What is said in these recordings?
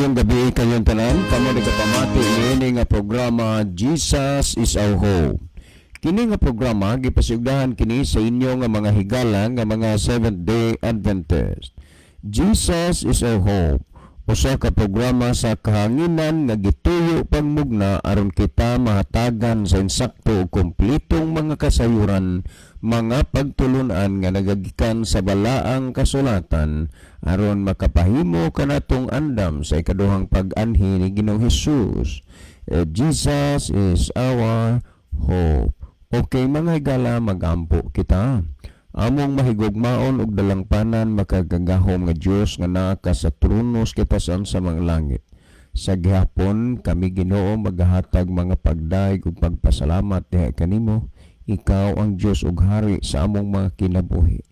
Maayong gabi kanyong tanan, kamo nagapamati niini nga programa, Jesus is Our Hope. Kini nga programa gipasigdahan kini sa inyo nga mga higala nga mga Seventh Day Adventist. Jesus is Our Hope. Usa ka programa sa kahanginan nga gituyo pagmugna aron kita mahatagan sa insakto ug kompletong mga kasayuran, mga pagtulunan nga nagagikan sa balaang kasulatan aron makapahimo kanatong andam sa ikaduhang pag-anhi ni Ginoong Hesus. Jesus is our hope. Okay, mga higala, magampo kita. Among mahigugmaon ug dalangpanan, makagagahom nga Dios nga naa ka sa trono sa kitasan sa mga langit. Sa gihapon kami, Ginoo, magahatag mga pagdayeg ug pagpasalamat diha kanimo. Ikaw ang Dios ug Hari sa among mga kinabuhi.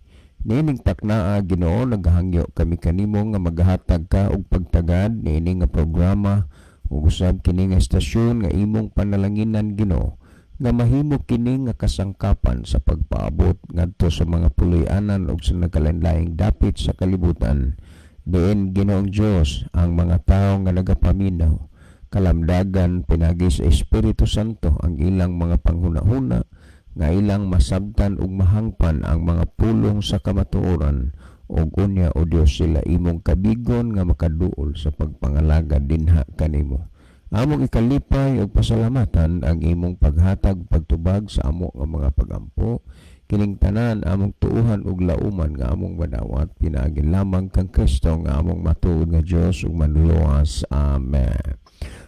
Niining taknaa, Ginoo, nagahangyo kami kanimo nga magahatag ka og pagtagad niini nga programa ug usab kini nga estasyon nga imong panalanginan, Ginoo, nga mahimo kini nga kasangkapan sa pagpaabot ngadto sa mga puloy-anan ug sa nagkalain-laing dapit sa kalibutan. Diin, Ginoong Dios, ang mga tawo nga nagapaminaw, kalamdagan pinagi sa Espiritu Santo ang ilang mga panghunahuna nga ilang masabtan ug mahangpan ang mga pulong sa kamatuoran ug unya, o Dios, sila imong kabigon nga makaduol sa pagpangalagad dinha kanimo. Among ikalipay ug pasalamatan ang imong paghatag, pagtubag sa amo nga mga pagampo. Kining tanan among tuuhan ug lauman nga among madawat pinaagi lamang kang Kristo nga among matuod nga Dios ug Manluluwas. Amen.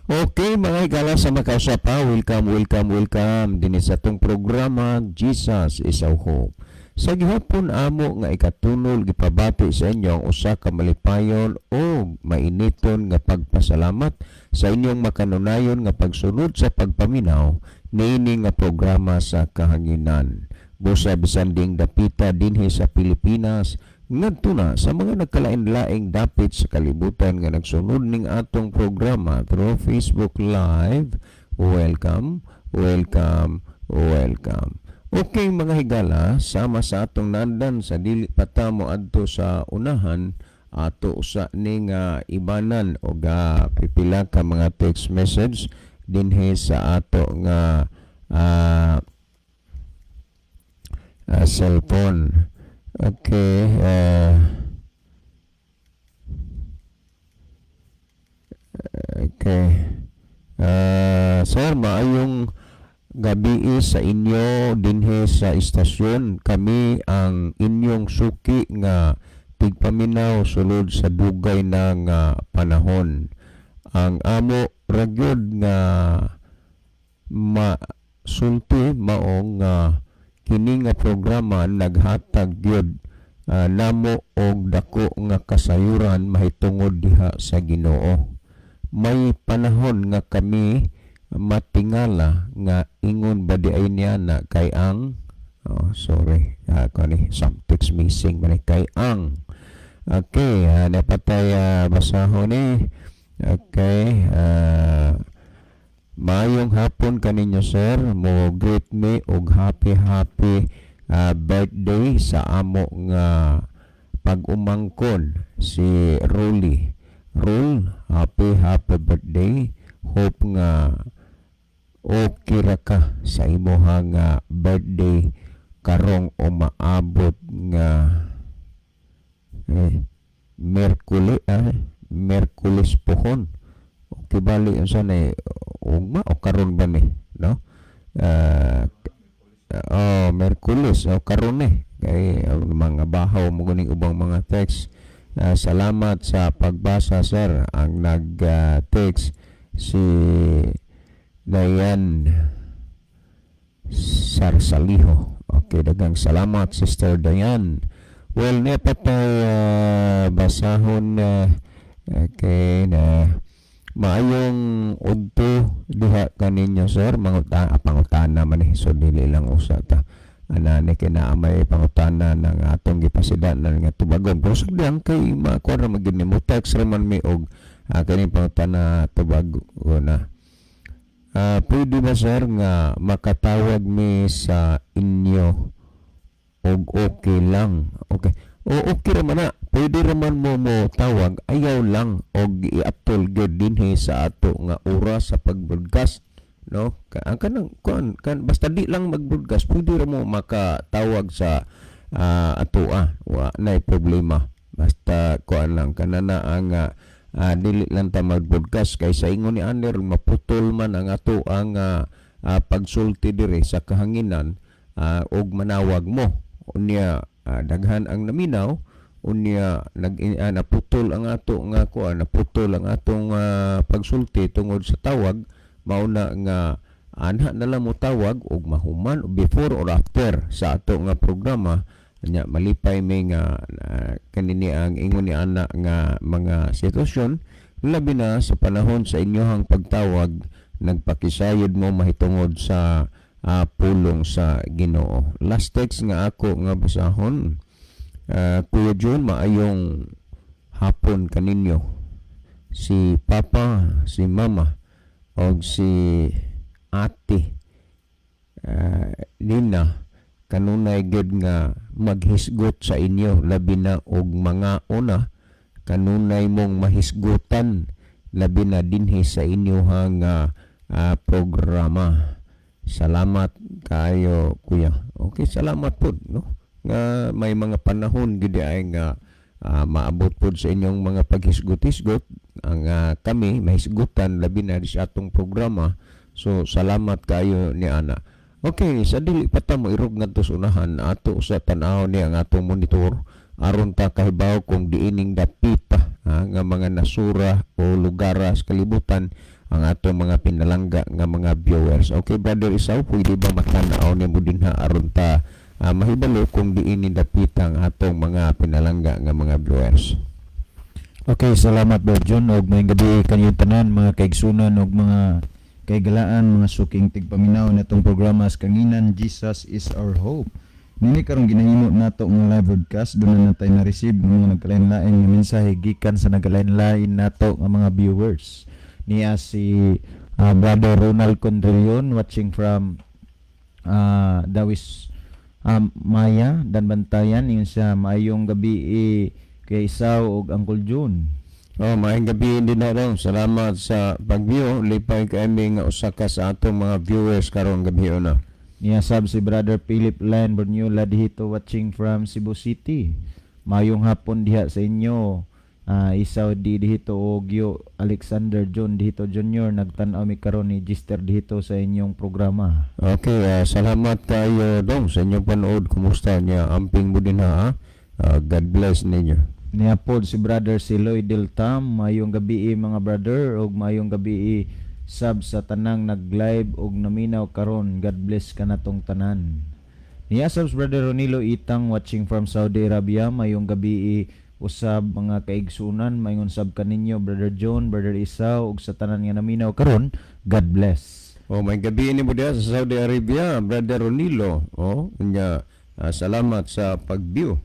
Okay, mga higala sa makausap pa, welcome, welcome, welcome dinhi sa atong programa, Jesus is Our Hope. Sa gihapon amo nga ikatunol, gipabati sa inyo ang usa ka malipayon o mainiton nga pagpasalamat sa inyong makanunayon nga pagsunod sa pagpaminaw niini nga programa sa kahanginan. Busa bisan ding dapita dinhi sa Pilipinas ngadto na sa mga nagkalain-laing dapit sa kalibutan nga nagsunod ning atong programa through Facebook Live. Welcome, welcome, welcome. Okay, mga higala, sama sa atong nandan sa dili pa ta mo adto sa unahan, ato usa ni nga ibanan o ga pipila ka mga text message dinhi sa ato nga cellphone. Okay, okay. Sir, maayong gabi sa inyo dinhi sa istasyon. Kami ang inyong suki nga tigpaminaw sulod sa dugay na nga panahon. Ang amo ra gyud nga masulti mao nga kini nga programa naghatag gyud namo og dako nga kasayuran mahitungod diha sa Ginoo. May panahon nga kami matingala nga ingon ba di ay niya na kay ang, oh, sorry, kani some text missing man kay ang, okay, napatay, basahon ni. Okay, maayong hapon kaninyo, sir. Mo greet me og happy happy birthday sa amo nga pag-umangkon, si Rolly Rol. Happy happy birthday. Hope nga okay ra ka sa imuha nga birthday karong umaabot nga Merkuli, Merkulis pohon. Okay, bali unsa ni, ugma o karon ba ni, no? Oh, Merkulis o karon ni kay mga bahaw mo guning ubang mga text. Salamat sa pagbasa, sir. Ang nag text si Dayan Sarsaliho. Okay, daghang salamat, Sister Dayan. Well, niya pa tay basahon na, okay na, maayong udto diha kaninyo, sir. Manguta, pangutana man eh. So dili lang usa ta ana ni kay naa may pangutana ng atong gipasidanan nga tubagon, pero sagdan kay makuha ra man gyud nimo, text ra man mi og kining pangutana tubagon na. Pwede ba, sir, nga makatawag mi sa inyo og okay lang? Okay. O okay ra man na. Pwede raman mo mo tawag, ayaw lang og iatol gyud dinhi sa ato nga oras sa pag-broadcast, no? Ang kanang kuan kan, basta di lang mag-broadcast, pwede ra mo makatawag sa atoa, wa nay problema. Basta kuan lang kanana ang dili lang ta mag-broadcast kay sa ingon ni Aner, maputol man ang ato ang pagsulti diri sa kahanginan og manawag mo, unya daghan ang naminaw, unya nag naputol ang ato nga kuan, naputol ang atong pagsulti tungod sa tawag. Mao na nga anha na lang mo tawag og mahuman, before or after sa ato nga programa. Nya malipay mi nga kanini ang ingon ni ana nga mga sitwasyon, labi na sa panahon sa inyohang pagtawag, nagpakisayod mo mahitungod sa pulong sa Ginoo. Last text nga ako nga basahon: "Kuya John, maayong hapon kaninyo. Si Papa, si Mama og si Ate Nina kanunay gyud nga maghisgot sa inyo, labi na og mga una kanunay mong mahisgutan, labi na dinhi sa inyohang programa. Salamat kaayo, kuya." Okay, salamat pod, no, nga may mga panahon gid ay nga maabot pod sa inyong mga paghisgot-hisgot ang kami mahisgutan, labi na sa atong programa. So salamat kayo ni ana. Okay, sa dili pa ta moirog ngadto sa unahan, ato sa tan-aw ni ang atong monitor aron ta kahibaw kung diining dapita nga mga nasura o lugar sa kalibutan ang atong mga pinalangga nga mga viewers. Okay, Brother Isaw, pwede ba matan-aw nimo dinha aron ta mahibalo kung diining dapita ang atong mga pinalangga nga mga viewers? Okay, salamat, Bro John, og maayong gabi kaninyong tanan, mga kaigsunan og mga kaigalaan, mga suking tigpaminaw natong programa sa Kanginan, Jesus is Our Hope. Nini karong ginahimo nato nga live broadcast, duna na tay na-receive ng mga nagkalain-lain nga mensahe gikan sa nagkalain-lain nato nga mga viewers. Niya si Brother Ronald Condrillon watching from Dawis Maya, Daanbantayan. Ingon siya, "Maayong gabi eh, kay Isaw ug Uncle June." Oh, maayong gabi din na raw. Salamat sa pag-view. Lipay kami nga usa ka sa atong mga viewers karong gabi na. Niya sab si Brother Philip Len Berniula dihito watching from Cebu City. "Mayong hapon diha sa inyo. Isaw di dihito og yo Alexander John dihito Jr. Nagtan-aw mi karon ni Gister dihito sa inyong programa." Okay, salamat kayo dong sa inyong panood. Kumusta niya? Amping mo din ha. God bless ninyo. Niya pod si Brother Siloy Deltam, "Mayong gabi eh, mga brother, ug mayong gabi eh, sab sa tanang nag-live ug naminaw karon. God bless kanatong tanan." Niya sab si Brother Ronilo Itang watching from Saudi Arabia, "Mayong gabi eh, usab mga kaigsunan, mayon sab kaninyo Brother John, Brother Isaw, ug sa tanan nga naminaw karon. God bless." Oh, may gabi ni mo diha sa Saudi Arabia, Brother Ronilo. Oh, nya salamat sa pag-view.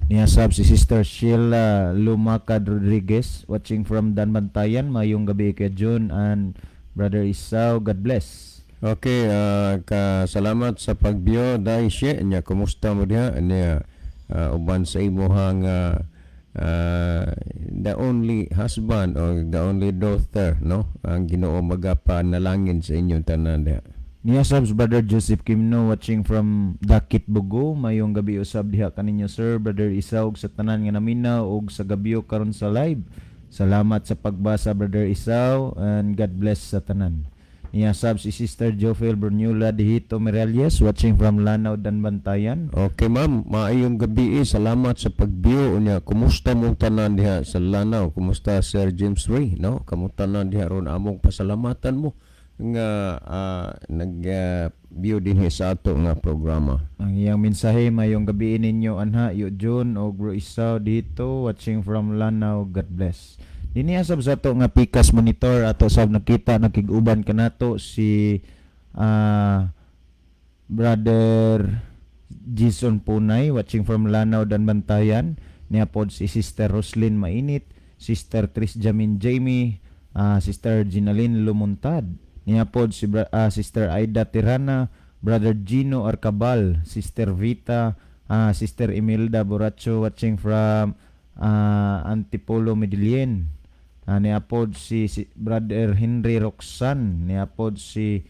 Niya sab si Sister Sheila Lumakad Rodriguez watching from Daanbantayan, "Mayong gabi kay John and Brother Isaw. God bless." Okay, ka salamat sa pag-view dai she nya. Kumusta mo diha niya uban sa imuhang the only husband or the only daughter, no? Ang Ginoo magapanalangin sa inyong tanan diha. Niya sab si Brother Joseph Kimno watching from Dakit Bogo, "Mayong gabi usab diha kaninyo, sir, Brother Isaw, ug sa tanan nga naminaw ug sa gabyo karon sa live. Salamat sa pagbasa, Brother Isaw, and God bless sa tanan." Niya sab si Sister Jofel Brunula Dihito Miralles watching from Lanao, Daanbantayan. Okay ma'am, maayong gabi eh. Salamat sa pag-view unya. Kumusta mong tanan diha sa Lanao? Kumusta Sir James Ray, no? Kamusta tanan diha ron? Among pasalamatan mo nga nag view dinhi sa ato nga programa. Ang iyang mensahe, "Mayong gabi ninyo anha yo John og Bro Isaw dito watching from Lanao. God bless." Dinhi sab sa ato nga Pikas monitor, ato sab nakita nakig-uban kanato si Brother Jason Punay watching from Lanao, Daanbantayan. Niya pod si Sister Roslyn Mainit, Sister Tris Jamin Jamie, Sister Ginaline Lumuntad. Niya pod si Sister Aida Tirana, Brother Gino Arcabal, Sister Vita, Sister Imelda Boracho watching from Antipolo Medellin. Niapod si Brother Henry Roxan, niapod si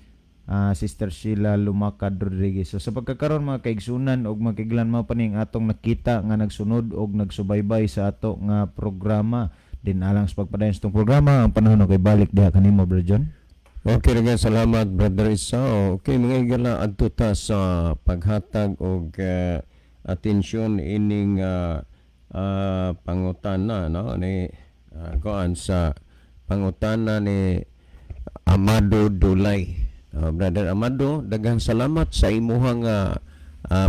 Sister Sheila Lumakad Rodriguez. So sa pagkakaron, mga kaigsunan og mga kaiglan, mao pa ning atong nakita nga nagsunod og nagsubaybay sa ato nga programa. Din alang sa pagpadayon sa itong programa, ang panahon kay balik diha kanimo, Bro John. Okay, daghang salamat, Brother Isao. Okay, mga higala, adto ta sa paghatag og atensyon ining pangutana, no, ni kuan sa pangutana ni Amado Dulay. Brother Amado, daghang salamat sa imuhang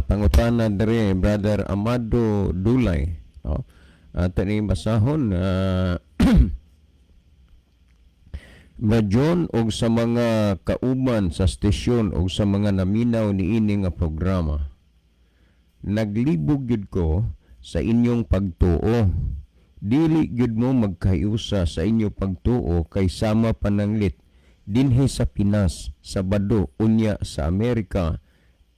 pangutana diri, Brother Amado Dulay. No? At ni basahon, Brad John og sa mga kauban sa stasyon og sa mga naminaw niini nga programa. Naglibog gyud ko sa inyong pagtuo. Dili gyud mo magkahiusa sa inyong pagtuo kay sama pananglit dinhi sa Pinas, Sabado, unya sa Amerika.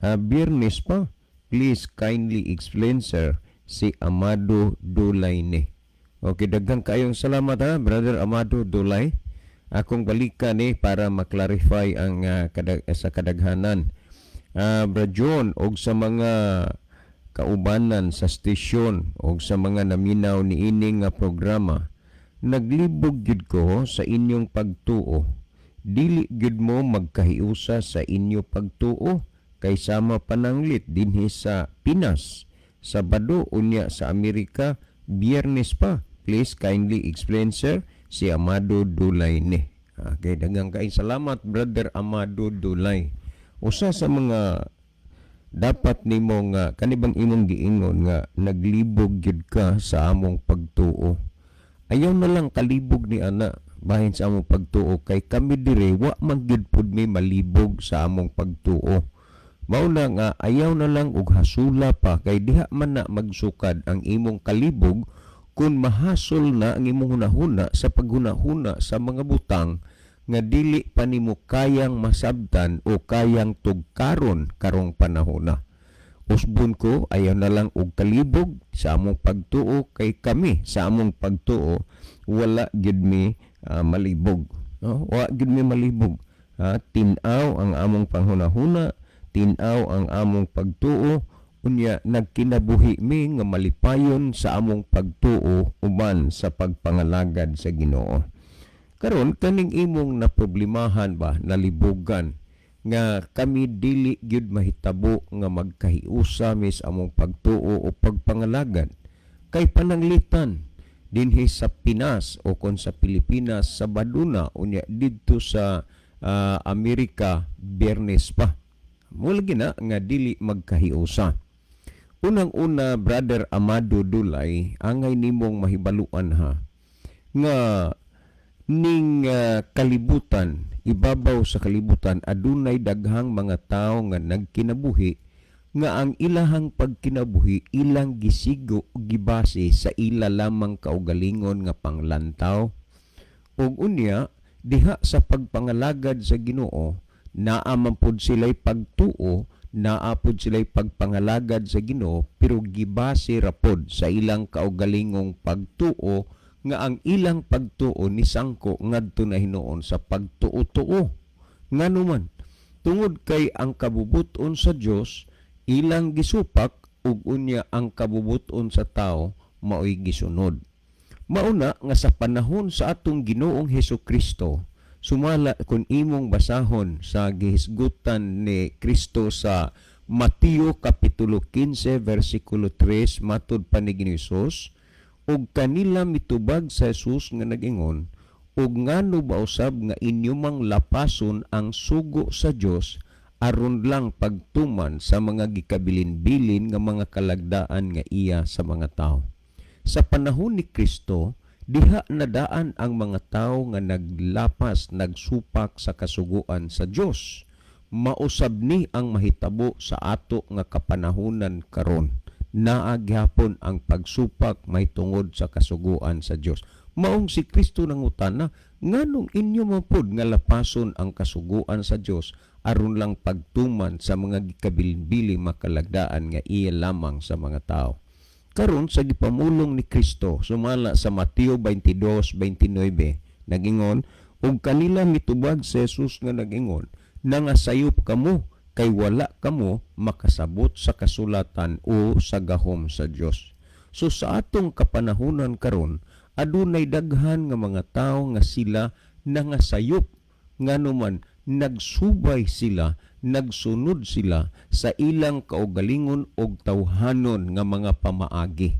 Biyernes pa. Please kindly explain, sir, si Amado Dulay ni. Okay, daghang kayong salamat ha, Brother Amado Dulay. Akong balikan ni para maklarify ang sa kadaghanan. Brad John og sa mga kaubanan sa stasyon og sa mga naminaw niini nga programa. Naglibog gyud ko sa inyong pagtuo. Dili gyud mo magkahiusa sa inyo pagtuo kay sama pananglit dinhi sa Pinas, Sabado, unya sa Amerika, Biyernes pa. Please kindly explain, sir, si Amado Dulay ni. Okay, daghang kay salamat, Brother Amado Dulay. Usa sa mga dapat nimo nga kanibang imong giingon nga naglibog gyud ka sa among pagtuo. Ayaw na lang kalibog ni ana bahin sa among pagtuo kay kami dire wa man gyud pud mi malibog sa among pagtuo. Mao na nga ayaw na lang og hasula pa kay diha man na magsukad ang imong kalibog kung mahasol na ang imong hunahuna sa paghunahuna sa mga butang nga dili pa nimo kayang masabtan o kayang tugkaron karong panahona. Usbon ko, ayaw na lang og kalibog sa among pagtuo kay kami sa among pagtuo wala gyud mi malibog. No? Wa gyud mi malibog. Tin-aw ang among panghunahuna, tin-aw ang among pagtuo, unya nagkinabuhi mi nga malipayon sa among pagtuo uban sa pagpangalagad sa Ginoo. Karon, kaning imong naproblemahan ba, nalibugan nga kami dili gyud mahitabo nga magkahiusa mi sa among pagtuo o pagpangalagad kay pananglitan dinhi sa Pinas o kon sa Pilipinas, Sabado na, unya didto sa Amerika, Biyernes pa. Mao lagi na nga dili magkahiusa. Unang-una, Brother Amado Dulay, angay nimong mahibaluan ha nga ning kalibutan, ibabaw sa kalibutan, adunay daghang mga tawo nga nagkinabuhi nga ang ilahang pagkinabuhi ilang gisigo, gibase sa ila lamang kaugalingon nga panglantaw. Ug unya diha sa pagpangalagad sa Ginoo, naa man pud sila'y pagtuo, naa pud sila'y pagpangalagad sa Ginoo, pero gibase ra pod sa ilang kaugalingong pagtuo nga ang ilang pagtuo ni sangko ngadto na hinuon sa pagtuo-tuo. Ngano man? Tungod kay ang kabubuton sa Dios ilang gisupak ug unya ang kabubuton sa tao maoy gisunod. Mauna nga sa panahon sa atong Ginoong Hesus Kristo, sumala kung imong basahon sa gihisgutan ni Kristo sa Mateo kapitulo 15 versikulo 3, matud pa ni Ginoong Hesus, "Ug kanila mitubag sa Jesus nga nag-ingon, 'Ug ngano ba usab nga inyo mang lapason ang sugo sa Dios aron lang pagtuman sa mga gikabilin-bilin nga mga kalagdaan nga iya sa mga tao?'" Sa panahon ni Kristo, diha nadaan ang mga tao nga naglapas, nagsupak sa kasuguan sa Dios. Mausab ni ang mahitabo sa ato nga kapanahunan karon. Naa gihapon ang pagsupak may tungod sa kasuguan sa Dios. Maong si Kristo nangutana, "Nganong inyo man pud nga lapason ang kasuguan sa Dios aron lang pagtuman sa mga gikabilin-bilin makalagdaan nga iya lamang sa mga tao?" Karon, sa gipamulong ni Kristo sumala sa Mateo 22:29, nagingon, "Ug kanila mitubag si Jesus nga nagingon, 'Nangasayop kamo kay wala kamo makasabot sa kasulatan o sa gahom sa Dios.'" So sa atong kapanahunan karon, adunay daghan nga mga tawo nga sila nangasayop, nganuman nagsubay sila, nagsunod sila sa ilang kaugalingon og tawhanon nga mga pamaagi.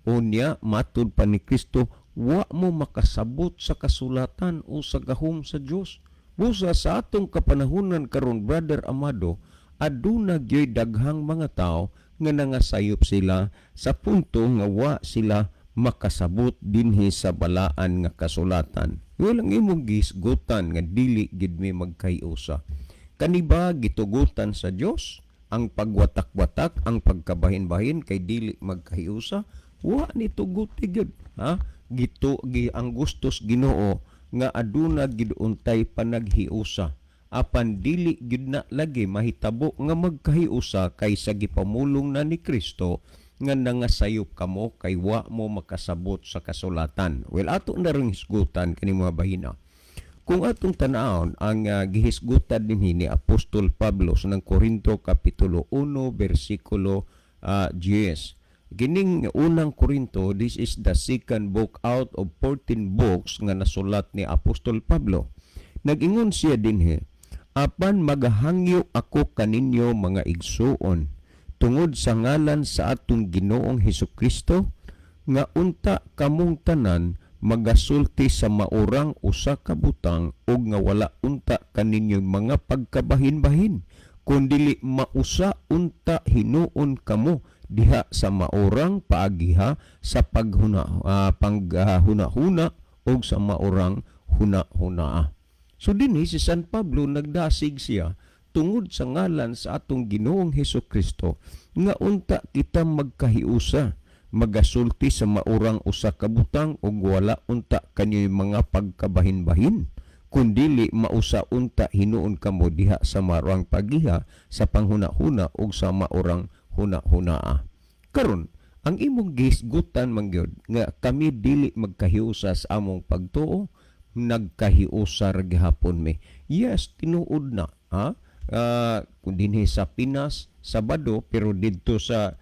Unya matud pa ni Kristo, wa mo makasabot sa kasulatan o sa gahom sa Dios. Busa sa atong kapanahunan karon, Brother Amado, aduna gyoy daghang mga tao nga nangasayop sila sa punto nga wa sila makasabot dinhi sa balaan nga kasulatan. Walang imong gihisgutan nga dili gid mi magkahiusa. Kaniba gitugutan sa Dios ang pagwatak-watak, ang pagkabahin-bahin kay dili magkahiusa? Wa ni tuguti gyud, ha? Gitu gi ang gustos Ginoo nga aduna gid untay panaghiusa. Apan dili gyud na lagi mahitabo nga magkahiusa kay sa gipamulong na ni Kristo nga nangasayop kamo kay wa mo makasabot sa kasulatan. Well, ato na ring hisgutan kini mga bahina. Kung atong tanawon ang gihisgutan dinhi ni Apostol Pablo sa ng Korinto kapitulo 1 bersikulo 10. Kining Unang Korinto, this is the second book out of 14 books nga nasulat ni Apostol Pablo. Nag-ingon siya dinhi, "Apan magahangyo ako kaninyo, mga igsuon, tungod sa ngalan sa atong Ginoong Hesus Kristo, nga unta kamong tanan magasulti sa maurang usa ka butang ug nga wala unta kaninyo mga pagkabahin-bahin, kundili mausa unta hinuon kamo diha sa maurang paagiha sa paghuna panghuna-huna ug sa maurang huna-hunaa." So dinhi si San Pablo, nagdasig siya tungod sa ngalan sa atong Ginoong Hesus Kristo nga unta kita magkahiusa, magasulti sa maurang usa ka butang ug wala unta kanyo'y mga pagkabahin-bahin, kundili mausa unta hinuon kamo diha sa maurang pagiha sa panghuna-huna ug sa maurang huna-hunaa. Karon, ang imong gihisgutan man gyud nga kami dili magkahiusa sa among pagtuo, nagkahiusa ra gihapon mi. Yes, tinuod na, ha? Kung dinhi sa Pinas, Sabado, pero didto sa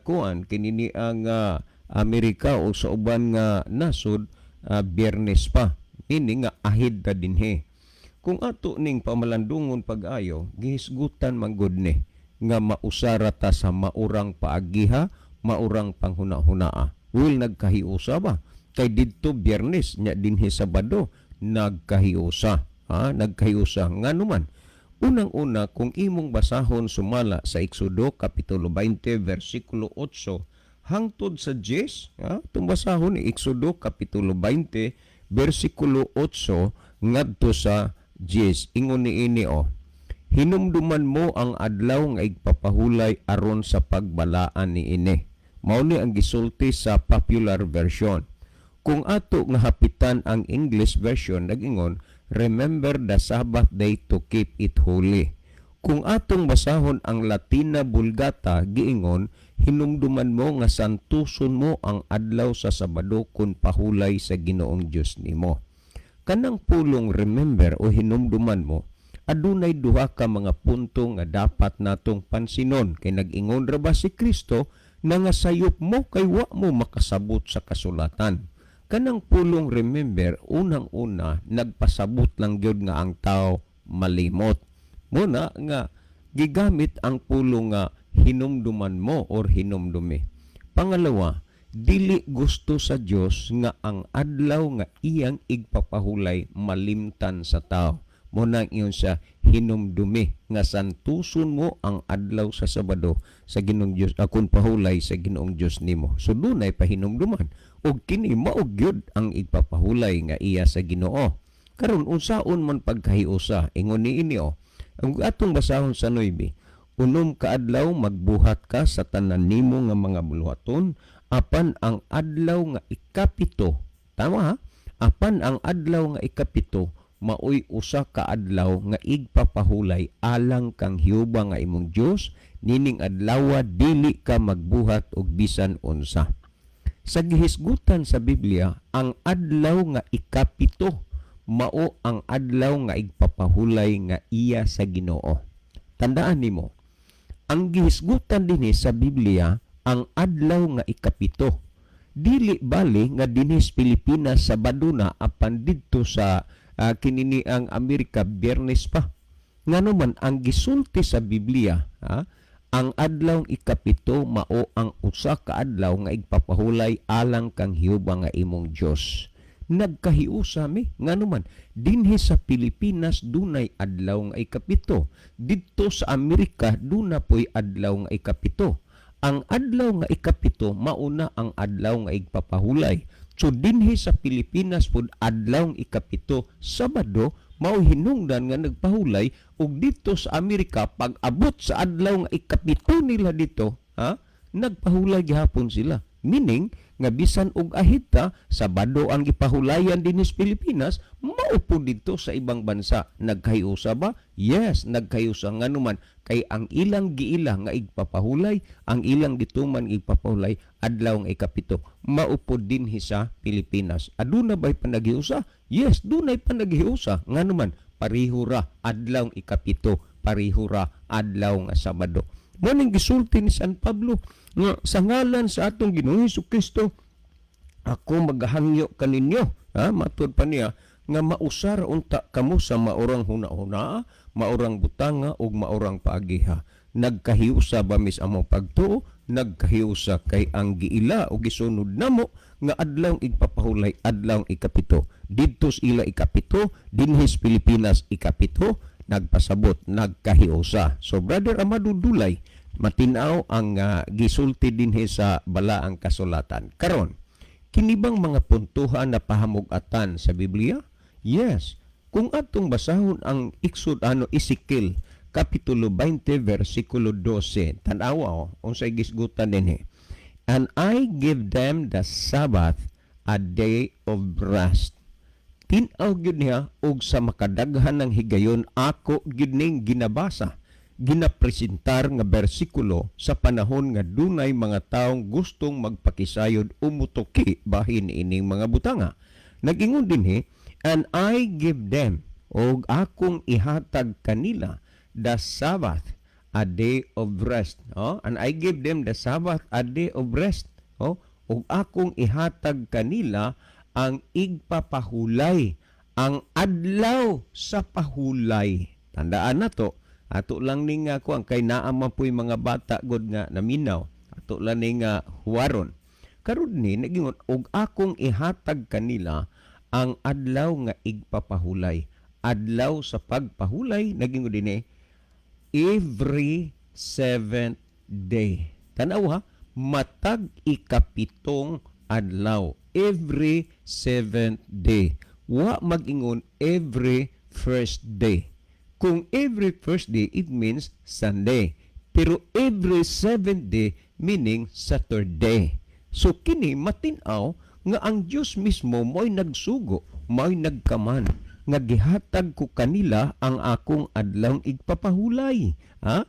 kuan kinini ang Amerika o sa uban nga nasod, Biyernes pa. Meaning nga ahid ta dinhi. Kung ato ning pamalandungon pag-ayo, gihisgutan man gud ni nga mausara ta sa maurang paagiha, maurang panghuna-hunaa. Will, nagkahiusa ba? Kay didto Biyernes, nya dinhi Sabado, nagkahiusa. Ha? Nagkahiusa. Ngano man? Unang-una, kung imong basahon sumala sa Exodo Kapitulo 20, versikulo 8, hangtod sa 10, ha? Itong basahon ni Exodo Kapitulo 20, versikulo 8, ngadto sa 10. Ingon ni ini o, "Hinumduman mo ang adlaw nga igpapahulay aron sa pagbalaan ni ini." Mao ni ang gisulti sa popular version. Kung ato nga hapitan ang English version, nagingon, "Remember the Sabbath day to keep it holy." Kung atong basahon ang Latina Vulgata, giingon, "Hinumduman mo nga santuson mo ang adlaw sa Sabado kun pahulay sa Ginoong Dios nimo." Kanang pulong "remember" o "hinumduman mo", adunay duha ka mga punto nga dapat natong pansinon kay nag-ingon ra ba si Kristo na nga sayop mo kay wa mo makasabot sa kasulatan. Kanang pulong "remember", unang-una, nagpasabot lang gyud nga ang tao malimot. Muna nga gigamit ang pulong nga "hinumduman mo" or "hinumdumi". Pangalawa, dili gusto sa Dios nga ang adlaw nga iyang igpapahulay malimtan sa tao. Muna ingon siya, "Hinumdumi nga santuson mo ang adlaw sa Sabado sa Ginoong Dios akon pahulay sa Ginoong Dios nimo." So dunay pahinumduman ug kini mao gyud ang igpapahulay nga iya sa Ginoo. Karon, unsaon man pagkahiusa? Ingon ni ini oh. Ang atong basahon sa 9, "6 ka adlaw magbuhat ka sa tanan nimo nga mga buluhaton, apan ang adlaw nga 7," tama ha? "Apan ang adlaw nga 7 maoy usa ka adlaw nga igpapahulay alang kang Jehova nga imong Dios. Nining adlawa dili ka magbuhat og bisan unsa. Sa gihisgutan sa Biblia, ang adlaw nga 7 mao ang adlaw nga igpapahulay nga iya sa Ginoo. Tandaan nimo, ang gihisgutan dinhi sa Biblia, ang adlaw nga 7, dili bali nga dinhi sa Pilipinas Sabado na, apan didto sa kinini ang Amerika Biyernes pa. Ngano man ang gisulti sa Biblia, ha, ang adlaw 7 mao ang usa ka adlaw nga igpapahulay alang kang Jehova nga imong Dios. Nagkahiusa mi, ngano man dinhi sa Pilipinas dunay adlaw nga 7, didto sa Amerika duna poy adlaw nga 7. Ang adlaw nga 7 mauna ang adlaw nga igpapahulay. So dinhi sa Pilipinas pud adlaw 7, Sabado, mao hinungdan nga nagpahulay, ug didto sa Amerika pag abot sa adlaw nga 7 nila dito, ha, nagpahulay gihapon sila. Meaning nga bisan og ahita Sabado ang gipahulayan dinhi sa Pilipinas, mao pud didto sa ibang bansa. Nagkahiusa ba? Yes, nagkahiusa. Nganuman kay ang ilang giila nga igpapahulay, ang ilang gituman igpapahulay adlaw nga 7, mao pud dinhi sa Pilipinas. Aduna bay panaghiusa? Yes, dunay panaghiusa. Nganuman pareho ra adlaw 7, pareho ra adlaw nga Sabado. Mao ning gisulti ni San Pablo nga sa ngalan sa atong Ginoong Kristo ako magahangyo kaninyo, ha, matud pa niya nga mausar unta kamo sa maurang huna-huna, maurang butanga ug maurang paagiha. Nagkahiusa ba mis among pagtuo? Nagkahiusa kay ang giila o gisunod namo nga adlaw igpapahulay adlaw 7. Didto sa ila 7, dinhi sa Pilipinas 7, nagpasabot nagkahiusa. So Brother Amado Dulay, matinaw ang gisulti dinhi sa balaang kasulatan. Karon, kini bang mga puntuhan na pahamug-atan sa Biblia? Yes. Kung atong basahon ang Exod, ano, Ezekiel kapitulo 20 versikulo 12. Tan-awa oh, unsay gisgutan dinhi. "And I give them the Sabbath, a day of rest." Tin-aw gyud niya, og sa makadaghan ng higayon ako gyud ning ginabasa, ginapresentar nga bersikulo sa panahon nga dunay mga taong gustong magpakisayod o mutuki bahin ining mga butanga. Nag-ingon dinhi, "And I give them," og akong ihatag kanila, "the Sabbath, a day of rest." Oh, "And I give them the Sabbath, a day of rest." Oh, og akong ihatag kanila ang igpapahulay, ang adlaw sa pahulay. Tandaan na to. Ato lang ning nga kuan kay naa man po'y mga bata god nga naminaw. Ato lang ning nga huwaron. Karon ni nagingon og akong ihatag kanila ang adlaw nga igpapahulay. Adlaw sa pagpahulay, nagingon dinhi, "every seventh day." Tanaw ha, matag 7 adlaw, every seventh day. Wa mag-ingon every first day. Kung every first day, it means Sunday. Pero every seventh day, meaning Saturday. So kini matin-aw nga ang Dios mismo mo'y nagsugo, mo'y nagkaman nga gihatag ko kanila ang akong adlaw igpapahulay. Ha?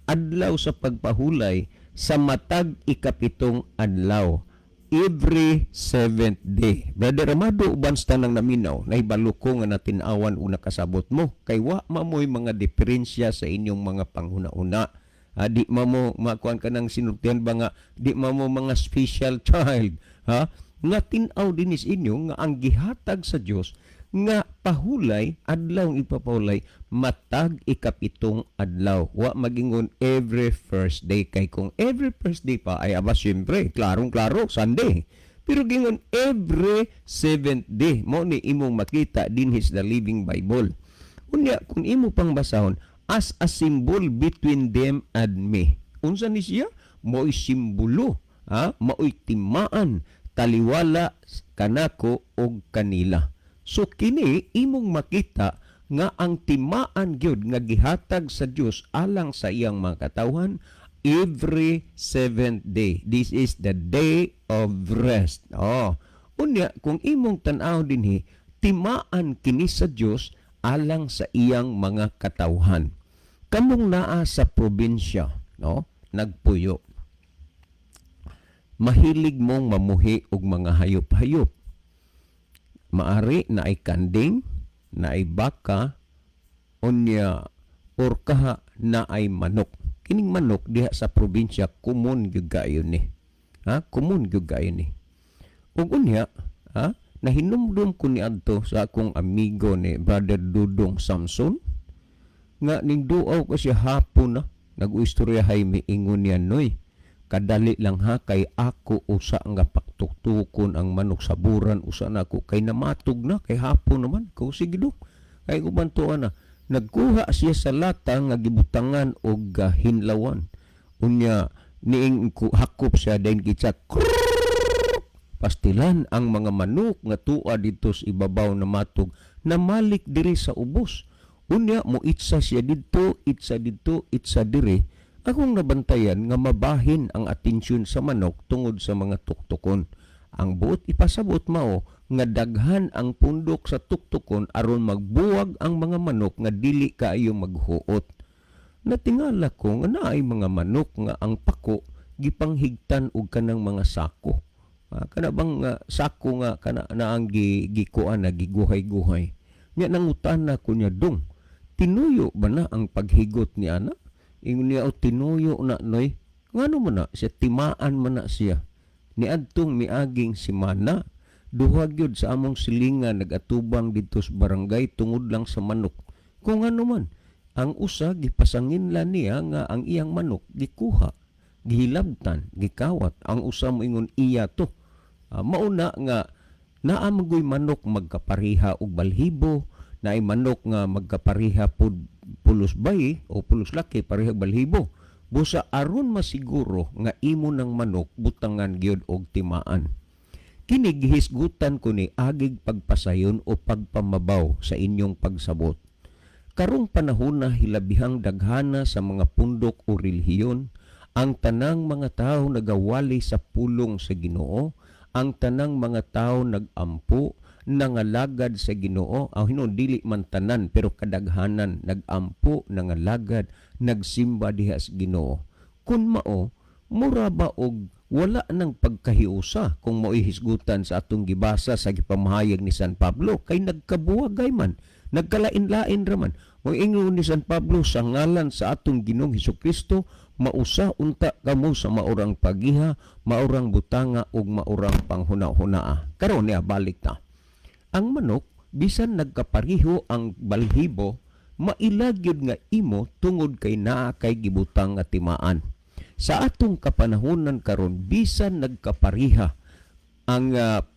Adlaw sa pagpahulay sa matag 7 adlaw, every seventh day. Brother Amado, uban sa tanang naminaw, nahibalo ko nga natin-awan o nakasabot mo. Kay wa mamoy mga diferensya sa inyong mga panghuna-una. Ha, di mamo makuan ka ng sinultian ba nga di mamo mga special child, ha, nga tin-aw dinis inyo nga ang gihatag sa Dios nga pahulay, adlaw ang ipapahulay, matag 7 adlaw. Wa magingon every first day, kay kung every first day pa ay aba syempre klarong klaro Sunday. Pero gingon every seventh day, mo ni imong makita dinhi sa The Living Bible. Unya kung imo pang basahon, "as a symbol between them and me." Unsa ni siya? Mo'y simbolo, ha, mao'y timaan, taliwala kanako og kanila. So kini imong makita nga ang timaan gyud nga gihatag sa Dios alang sa iyang mga katawhan, every seventh day. This is the day of rest. Oh. Unya kung imong tan-aw dinhi, timaan kini sa Dios alang sa iyang mga katawhan. Kamong naa sa probinsya, no? Nagpuyo. Mahilig mong mamuhi og mga hayop-hayop. Maari naay kanding, naay baka, unya or kaha naay manok. Kining manok diha sa probinsya common gyud kaayo ni. Ha? Common gyud kaayo ni. Ug unya, ha? Nahinumdum ko niadto sa akong amigo ni Brother Dudong Samson nga ning duaw ko siya hapon na nag-uistorya mi, ingon niya, "Noy, kadali lang ha, kay ako usa nga paktuktukon ang manok, saburan usa na ako kay namatog na kay hapon naman ko." "Sige dong, kay uban to na." Nagkuha siya sa lata nga gibutangan og hinlawan. Unya niing hakop siya, then kitsa pastilan ang mga manok nga tua didto sa ibabaw na matog, namalik diri sa ubos. Unya mo itsa siya didto, itsa didto, itsa diri. Akong nabantayan nga mabahin ang atensyon sa manok tungod sa mga tuktukon. Ang buot ipasabot mao nga daghan ang pundok sa tuktukon aron magbuwag ang mga manok nga dili kaayo maghuot. Natingala ko nga naay mga manok nga ang pako gipanghigtan og kanang mga sako. Ah, kana bang sako nga kana na ang gikuan na giguhay-guhay. Nya nangutana ko niya, "Dong, tinuyo ba na ang paghigot ni ana?" Ingon niya, "O, tinuyo na, Noy." Ngano man na siya, timaan man na siya. Niadtong miaging simana, duha gyud sa among silingan nagatubang didto sa barangay tungod lang sa manok. Kung ano man, ang usa gipasanginlan niya nga ang iyang manok gikuha, gihilabtan, gikawat. Ang usa moingon iya to. Mauna nga naa man manok magkapariha og balhibo, naay manok nga magkapariha pud pulos bayi o pulos laki, pareha balhibo. Busa aron masiguro nga imo ng manok, butangan gyud og timaan. Kini gihisgutan ko ni agig pagpasayon o pagpamabaw sa inyong pagsabot. Karong panahon na hilabihang daghana sa mga pundok o relihiyon, ang tanang mga tao nagawali sa pulong sa Ginoo, ang tanang mga tao nagampo, nangalagad sa Ginoo. Ang hinuon dili man tanan pero kadaghanan nagampo, nangalagad, nagsimba diha sa Ginoo. Kun mao, mura ba og wala nang pagkahiusa kung mao'y hisgutan sa atong gibasa sa gipamahayag ni San Pablo, kay nagkabuwagay man, nagkalain-lain raman. Moingon ni San Pablo, sa ngalan sa atong Ginoong Hesukristo, mausa unta kamo sa maurang pagiha, maurang butanga ug maurang panghuna-hunaa. Karon niya balik ta. Ang manok, bisan nagkapariho ang balhibo, maila gyud nga imo tungod kay naa kay gibutang nga timaan. Sa atong kapanahonan karon, bisan nagkapariha ang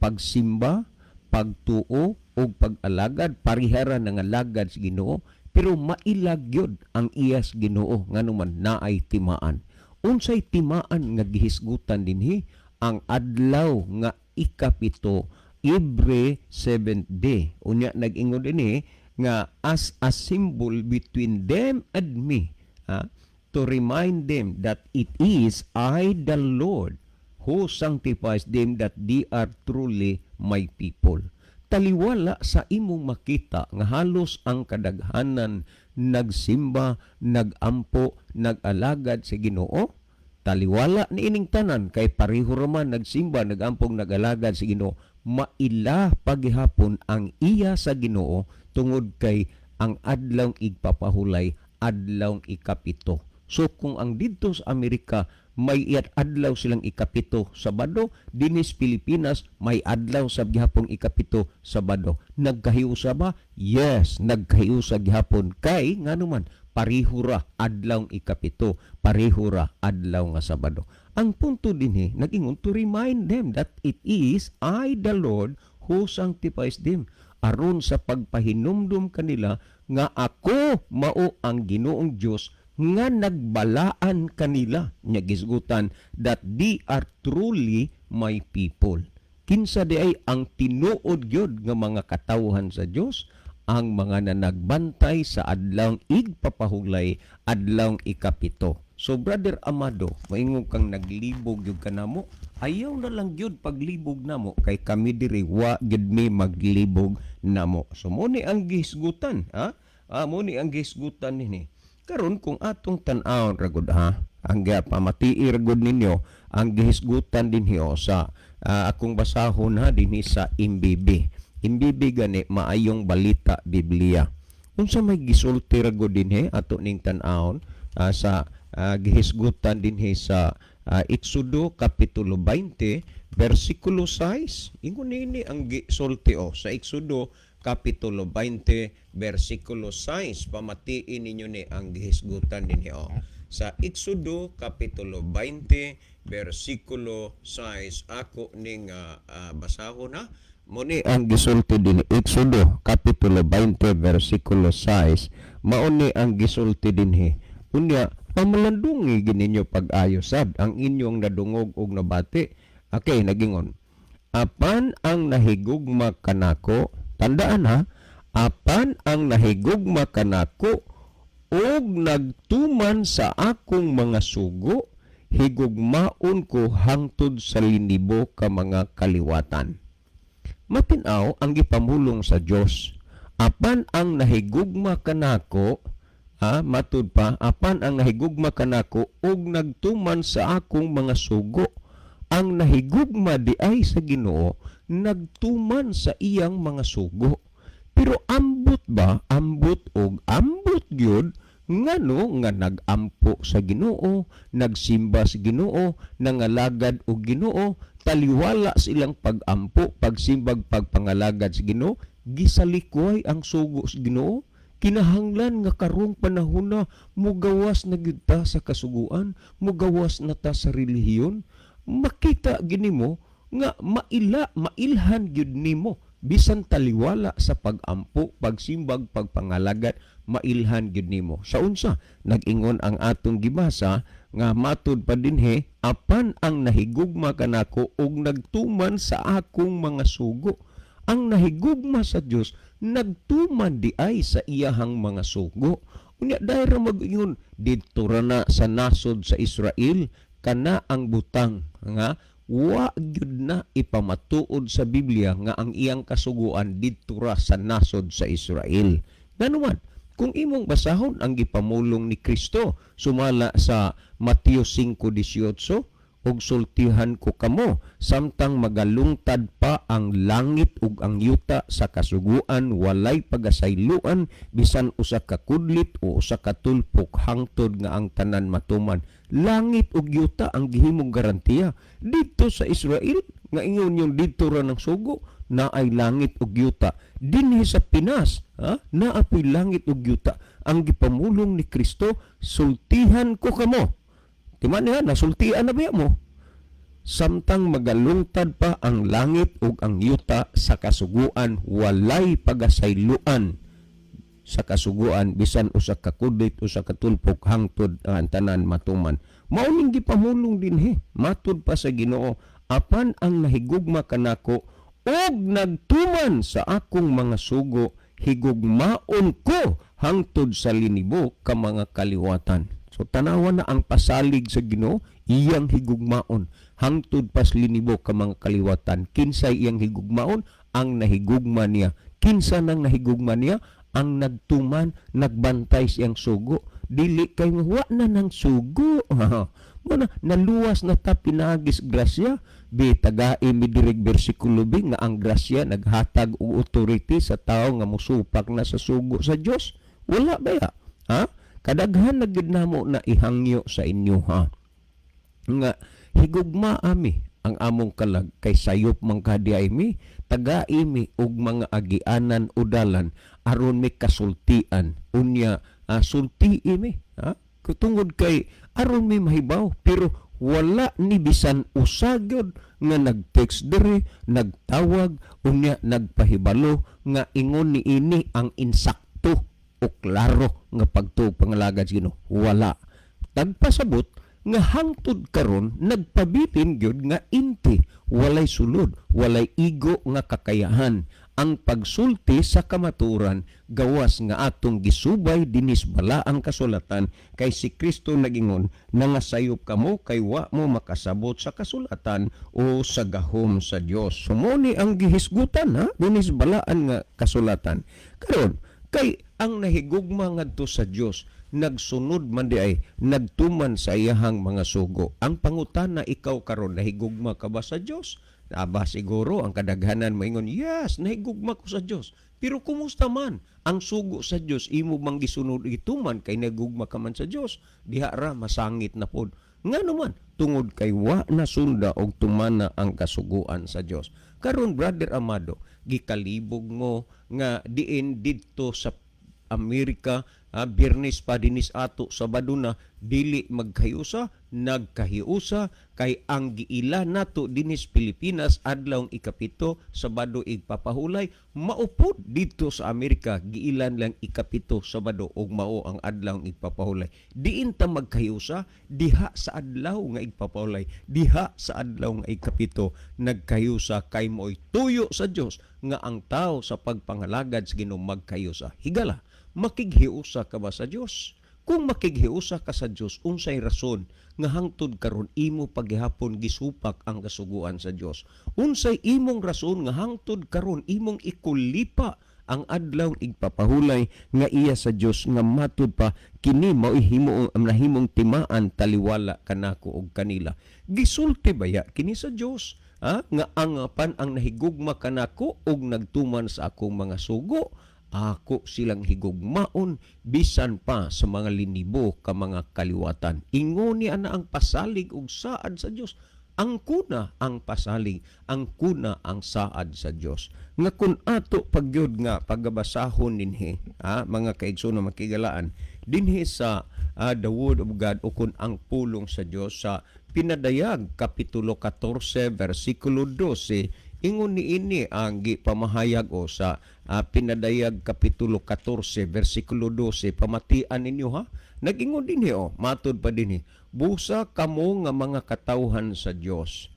pagsimba, pagtuo ug pag-alagad, parihara nangalagad sa Ginoo, pero maila gyud ang iyas Ginoo nganuman naay timaan. Unsay timaan nga gihisgutan dinhi? Ang adlaw nga 7 every seventh day. Unya nag-ingon dinhi nga as a symbol between them and me, ha? To remind them that it is I the Lord who sanctifies them, that they are truly my people. Taliwala sa imong makita nga halos ang kadaghanan nagsimba, nagampo, nag-alagad sa Ginoo. Taliwala ni ining tanan kay pareho raman nagsimba, nagampong, nag-alagad sa Ginoo, maila paghihapon ang iya sa Ginoo tungod kay ang adlaw igpapahulay adlaw 7. So kung ang didto sa Amerika may iyat adlaw silang 7, Sabado, dinis Pilipinas may adlaw sa gihapon 7, Sabado. Nagkahiusa ba? Yes, nagkahiusa gihapon kay ngano man pareho ra adlaw 7, pareho ra adlaw nga Sabado. Ang punto dinhi nag-ingon to remind them that it is I the Lord who sanctifies them, aron sa pagpahinumdum kanila nga ako mao ang Ginoong Dios nga nagbalaan kanila, nya gisgutan that they are truly my people. Kinsa di ay ang tinuod gyud nga mga katawhan sa Dios? Ang mga nanagbantay sa adlaw igpapahulay, adlaw 7. So Brother Amado, maingon kang naglibog gyud kanamo, ayaw na lang gyud paglibog namo kay kami diri wa gyud mi maglibog namo. So mo ni ang gihisgutan, ha? Ah, mo ni ang gihisgutan nini. Karon, kung atong tan-awon ra gud ha, ang pamatii ra gud ninyo ang gihisgutan dinhi sa akong basahon ha dinhi sa MBB. MBB gani, Maayong Balita Biblia. Unsa may gisulti ra gud dinhi, ato ning tan-awon sa gihisgutan dinhi sa Exodo kapitulo 20 bersikulo 6. Ingon nini ang gisulti o sa Exodo kapitulo 20 bersikulo 6. Pamatiin ninyo ni ang gihisgutan dinhi o sa Exodo kapitulo 20 bersikulo 6. Ako ning basahon ha. Mao ni ang gisulti dinhi, Exodo kapitulo 20 bersikulo 6. Mao ni ang gisulti dinhi. Unya pamalandungi gininyo pag-ayo sad ang inyong nadungog og nabati. Okay, nagingon, "Apan ang nahigugma kanako," tandaan ha, "apan ang nahigugma kanako ug nagtuman sa akong mga sugo, higugmaon ko hangtod sa linibo ka mga kaliwatan." Matinaw ang gipamulong sa Dios. Apan ang nahigugma kanako, matud pa, apan ang nahigugma kanako ug nagtuman sa akong mga sugo. Ang nahigugma di ay sa Ginoo, nagtuman sa iyang mga sugo. Pero ambot ba, ambot og ambot gyud ngano nga nagampo sa Ginoo, nagsimba sa Ginoo, nangalagad og Ginoo, taliwala silang pagampo, pagsimbag, pagpangalagad sa Ginoo, gisalikway ang sugo sa Ginoo? Kinahanglan nga karong panahon na mugawas na gyud ta sa kasuguan, mugawas na ta sa relihiyon. Makita gini mo nga maila, mailhan gyud nimo bisan taliwala sa pagampo, pagsimbag, pagpangalagad, mailhan gyud nimo. Sa unsa? Nag-ingon ang atong gibasa nga matud pa dinhi, apan ang nahigugma kanako ug nagtuman sa akong mga sugo. Ang nahigugma sa Dios nagtuman di ay sa iyahang mga sugo. Unya dahil ra mag-ingon didto ra na sa nasod sa Israel kana ang butang nga wa gyud na ipamatuod sa Biblia nga ang iyang kasuguan didto ra sa nasod sa Israel. Nganuman, kung imong basahon ang gipamulong ni Kristo sumala sa Mateo 5:18, "Ug sultihan ko kamo, samtang magalungtad pa ang langit ug ang yuta, sa kasuguan walay pagasayloan bisan usa ka kudlit o usa ka tulpok hangtod nga ang tanan matuman." Langit ug yuta ang gihimong garantiya. Didto sa Israel nga ingon yung didto ra ng sugo, naay langit ug yuta. Dinhi sa Pinas, ha, naa poy langit ug yuta. Ang gipamulong ni Kristo, "Sultihan ko kamo." Timan niya, nasultian na ba mo? Samtang magalungtad pa ang langit ug ang yuta, sa kasuguan walay pagasayloan sa kasuguan bisan usa ka kudlit, usa ka tulpok hangtod ang tanan matuman. Mao ning gipamulong dinhi matud pa sa Ginoo, apan ang nahigugma kanako ug nagtuman sa akong mga sugo, higugmaon ko hangtod sa linibo ka mga kaliwatan. So tanawa na ang pasalig sa Ginoo, iyang higugmaon hangtod pas linibo ka mga kaliwatan. Kinsay iyang higugmaon? Ang nahigugma niya. Kinsa nang nahigugma niya? Ang nagtuman, nagbantay siyang sugo. Dili kay wa na ng sugo. Muna, naluwas na ta pinagis grasya. Bi tagai mi dirig bersikulo bi nga ang grasya naghatag og authority sa tao nga musupak na sa sugo sa Dios. Wala ba ya? Ha? Kadaghan na gid namo na ihangyo sa inyo ha. Nga higugma ami ang among kalag kay sayop man kadiay mi, tagai mi og mga agianan udalan aron mi kasultian. Unya sultii mi ha, tungod kay aron mi mahibaw, pero wala ni bisan usa gyud nga nag-text diri, nagtawag, unya nagpahibalo nga ingon ni ini ang insakto o klaro nga pagtuo, pangalagad sa Ginoo. Wala. Tagpasabot nga hangtod karon nagpabilin gyud nga inti walay sulod, walay igo nga kakayahan ang pagsulti sa kamatuoran gawas nga atong gisubay dinis balaang kasulatan, kay si Kristo nagingon, "Nangasayop kamo kay wa mo makasabot sa kasulatan o sa gahom sa Dios." So mo ni ang gihisgutan ha dinis balaan nga kasulatan karon kay Ang nahigugma ngadto sa Dios nagsunod man di ay nagtuman sa iyahang mga sugo. Ang pangutana, ikaw karon, nahigugma ka ba sa Dios? Aba, siguro ang kadaghanan moingon, "Yes, nahigugma ko sa Dios." Pero kumusta man ang sugo sa Dios, imo bang gisunod, gituman kay nagugma ka man sa Dios? Diha ra masangit na pod. Ngano man? Tungod kay wa nasunda og tumana ang kasuguan sa Dios. Karon, Brother Amado, gikalibog mo nga diin didto sa Amerika, Biyernes pa dinis ato, Sabado na, dili magkahiusa, nagkahiusa kay ang giila nato dinis Pilipinas adlawng 7, Sabado igpapahulay, maupod didto sa Amerika giilan lang 7, Sabado, ug mao ang adlawng igpapahulay. Diin ta magkahiusa? Diha sa adlaw nga igpapahulay, diha sa adlaw nga 7 nagkahiusa kay mo'y tuyo sa Dios nga ang tao sa pagpangalagad sa Ginoo magkahiusa. Higala, makighiusa ka ba sa Dios? Kung makighiusa ka sa Dios, unsay rason nga hangtod karon imo paghihapon gisupak ang kasuguan sa Dios? Unsay imong rason nga hangtod karon imong ikulipa ang adlaw igpapahulay nga iya sa Dios, nga matud pa kini mao'y himo nahimong timaan taliwala kanako og kanila? Gisulti baya kini sa Dios, ha? Nga ang pan ang nahigugma kanako og nagtuman sa akong mga sugo, ako silang higugmaon bisan pa sa mga linibo ka mga kaliwatan. Ingon ni ana ang pasalig ug saad sa Dios. Ang kuna ang pasalig, ang kuna ang saad sa Dios. Nga kun ato pagyud nga pagabasahon dinhi, ha, mga kaigsoon, makigalaan, dinhi sa the Word of God o kun ang pulong sa Dios sa Pinadayag kapitulo 14 versikulo 12, ingon niini ang gipamahayag o sa Pinadayag kapitulo 14 versikulo 12. Pamatian ninyo, ha. Nag-ingon dinhi o matud pa dinhi, "Busa kamo nga mga katawhan sa Dios."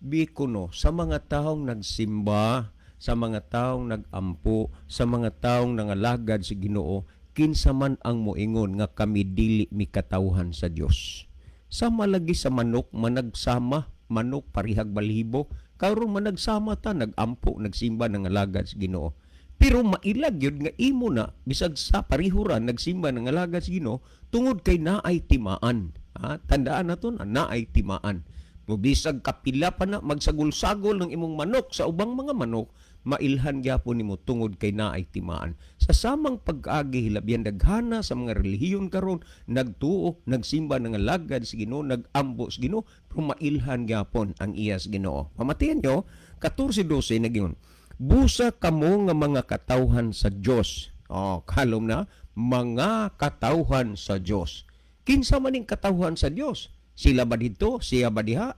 Bikuno sa mga taong nagsimba, sa mga taong nagampo, sa mga taong nangalagad sa Ginoo, kinsa man ang moingon nga kami dili mi katawhan sa Dios? Sama lagi sa manok, managsama, manok parihag balhibo. Karon managsama ta, nagampo, nagsimba, nangalagad sa Ginoo. Pero mailag yun nga imo na bisag sa parihura nagsimba, nangalagad sa Ginoo, tungod kay naay timaan. Ha? Tandaan nato na naay timaan. Mo bisag kapila pa na magsagol-sagol ng imong manok sa ubang mga manok, mailhan gyapon nimo tungod kay naay timaan. Sa samang pag-agi, hilabihan daghana sa mga relihiyon karon nagtuo, nagsimba, nangalagad sa Ginoo, nagambo sa Ginoo, pero mailhan gyapon ang iya sa Ginoo. Pamatian nyo, 14:12 nagingon, "Busa kamo nga mga katawhan sa Dios." Oh, kalom na, mga katawhan sa Dios. Kinsa man ning katawhan sa Dios? Sila ba dito? Siya ba diha?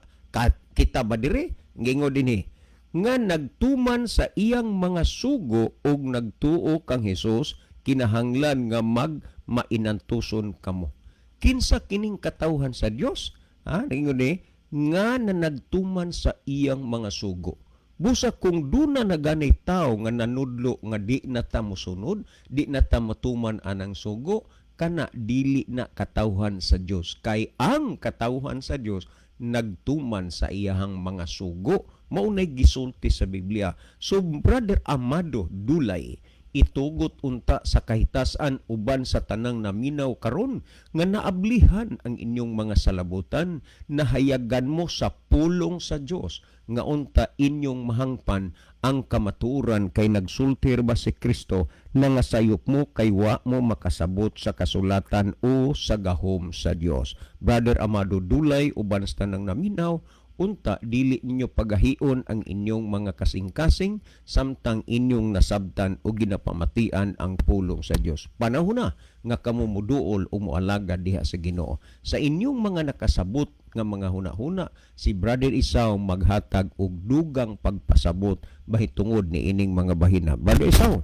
Kita ba dire? Ngingo dinhi, "Nga nagtuman sa iyang mga sugo ug nagtuo kang Hesus, kinahanglan nga mag mainantuson kamo." Kinsa kining katawhan sa Dios? Ha? Ningon ni nga na nagtuman sa iyang mga sugo. Busa kung duna na ganay tao nga nanudlo nga di na ta mosunod, di na ta matuman anang sugo, kana dili na katawhan sa Dios. Kay ang katawhan sa Dios nagtuman sa iyahang mga sugo. Mao nay gisulti sa Biblia. So Brother Amado Dulay, itugot unta sa kahitasan uban sa tanang naminaw karon nga naablihan ang inyong mga salabutan, nahayagan mo sa pulong sa Dios nga unta inyong mahangpan ang kamatuoran, kay nagsultir ba si Kristo na nga sayop mo kay wa mo makasabot sa kasulatan o sa gahom sa Dios. Brother Amado Dulay, uban sa tanang naminaw, unta dili ninyo pagahion ang inyong mga kasing-kasing samtang inyong nasabtan o ginapamatian ang pulong sa Dios. Panahon na nga kamo muduol o moalagad diha sa Ginoo. Sa inyong mga nakasabot nga mga huna-huna, si Brother Isaw maghatag og dugang pagpasabot bahitungod ni ining mga bahina. Brother Isaw.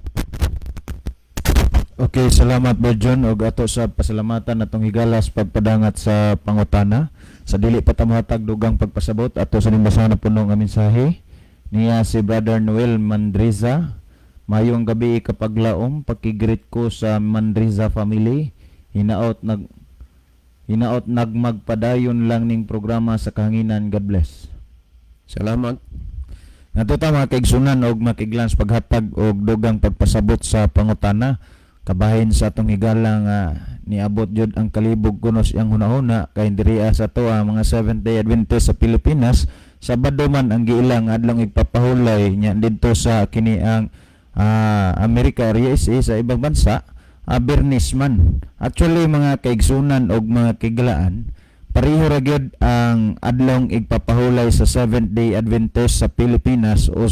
Okay, salamat, Brother John, og ato sa pasalamatan atong higalas pagpadangat sa pangutana. Sa dili pa ta mohatag dugang pagpasabot, ato sa nimbasahan na puno nga mensahe niya si Brother Noel Mandriza. "Mayong gabi, kapaglaom, pakigreet ko sa Mandriza family. Hinaot nagmagpadayon lang ning programa sa kahanginan. God bless." Salamat. Ngadto ta, mga kaigsunan og makiglans, paghatag og dugang pagpasabot sa pangutana. Kabahin sa atong higala nga niabot jud ang kalibog kuno sa iyang hunahuna kay diri sa ato ang mga Seventh Day Adventist sa Pilipinas, Sabado man ang giila nga adlong igpapahulay nya didto sa kini ang Amerika or USA, sa ibang bansa, Biyernes man. Actually, mga kaigsunan og mga kaigalaan, pareho ra gyud ang adlong igpapahulay sa Seventh Day Adventist sa Pilipinas o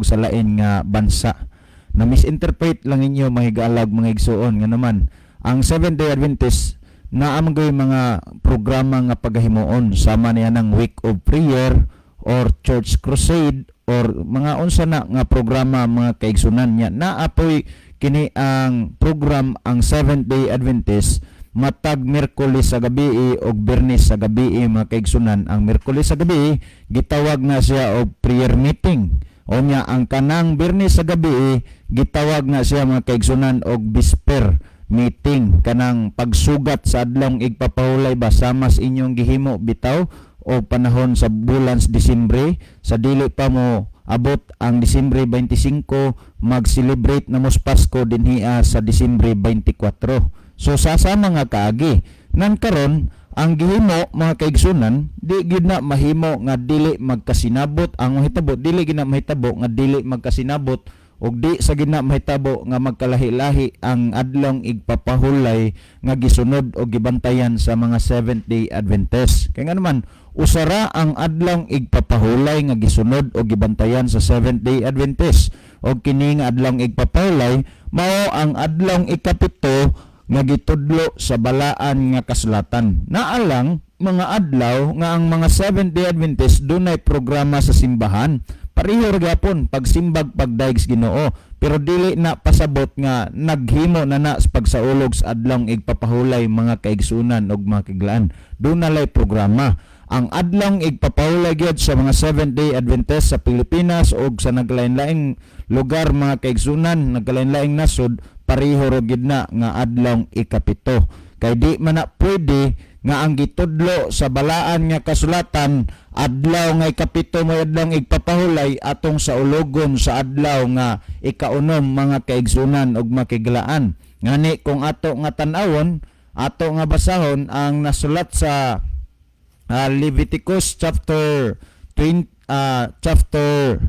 sa lain nga bansa. Na misinterpret lang ninyo, mga higala, mga igsuon, nga naman ang Seventh Day Adventist naa man gyud mga programa nga pagahimuon sama niya ng Week of Prayer or Church Crusade or mga unsa na nga programa, mga kaigsunan. Nya naa poy kini ang program ang Seventh Day Adventist matag Miyerkules sa gabi og Biyernes sa gabi, mga kaigsunan. Ang Miyerkules sa gabi gitawag na siya og prayer meeting. Unya ang kanang Biyernes sa gabi gitawag na siya, mga kaigsunan, og Vesper meeting, kanang pagsugat sa adlong igpapahulay ba, sama sa inyong gihimo bitaw o panahon sa bulan sa Disyembre. Sa dili pa mo abot ang Disyembre 25, mag-celebrate na mos Pasko dinhia sa Disyembre 24. So sasama nga kaagi nan karon ang gihimo, mga kaigsunan, di gid na mahimo nga dili magkasinabot ang mahitabo, dili gid na mahitabo nga dili magkasinabot ug di sa gid na mahitabo nga magkalahi-lahi ang adlong igpapahulay nga gisunod o gibantayan sa mga Seventh Day Adventist. Kay nga naman usara ang adlong igpapahulay nga gisunod o gibantayan sa Seventh Day Adventist, og kini nga adlong igpapahulay mao ang adlong 7 nga gitudlo sa balaan nga kasulatan. Naa lang mga adlaw nga ang mga Seventh Day Adventist dunay programa sa simbahan. Pareho ra gyapon pagsimbag, pagdaig sa Ginoo, pero dili na pasabot nga naghimo na na sa pagsaulog sa adlong igpapahulay, mga kaigsunan ug mga kaiglaan. Duna lay programa. Ang adlong igpapahulay gyud sa mga Seventh Day Adventist sa Pilipinas ug sa naglain-laing lugar, mga kaigsunan, naglain-laing nasod, pareho ra gyud na nga adlong 7. Kay di man na pwede nga ang gitudlo sa balaan nga kasulatan adlaw nga 7 mo adlong igpapahulay, atong saulogon sa adlaw nga 6, mga kaigsunan ug makiglaan. Ngani kung ato nga tan-awon, ato nga basahon ang nasulat sa Leviticus chapter 20, chapter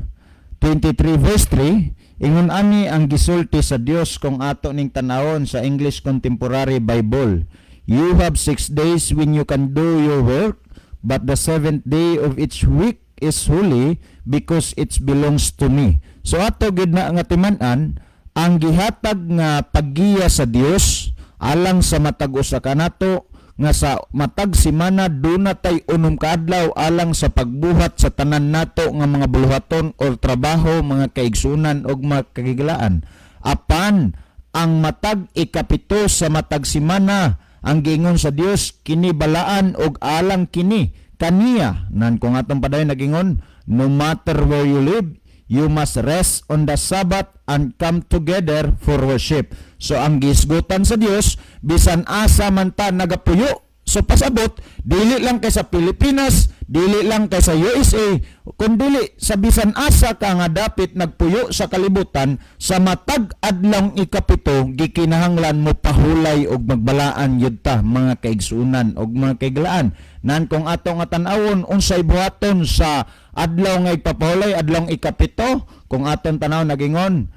23 verse 3, ingon ani ang gisulti sa Dios kung ato ning tan-awon sa English Contemporary Bible: "You have 6 days when you can do your work, but the seventh day of each week is holy because it belongs to me." So ato gid na nga timan-an ang gihatag nga paggiya sa Dios alang sa matag usa kanato nga sa matag semana duna tay 6 ka adlaw alang sa pagbuhat sa tanan nato nga mga buluhaton or trabaho, mga kaigsunan ug mga kahigalaan. Apan ang matag 7 sa matag semana, ang giingon sa Dios, kini balaan og alang kini kaniya. Nan kung atong padayon, nagingon, "No matter where you live, you must rest on the Sabbath and come together for worship." So ang gisgutan sa Dios, bisan asa man ta nagapuyo. So pasabot, dili lang kay sa Pilipinas, dili lang kay sa USA, kundili sa bisan asa ka nga dapit nagpuyo sa kalibutan, sa matag adlong 7 gikinahanglan mo pahulay og magbalaan yun ta, mga kaigsunan og mga kaiglaan. Nan kung ato nga tan-awon unsay buhaton sa adlaw nga igpapahulay, adlong 7, kung aton tanaw nagingon,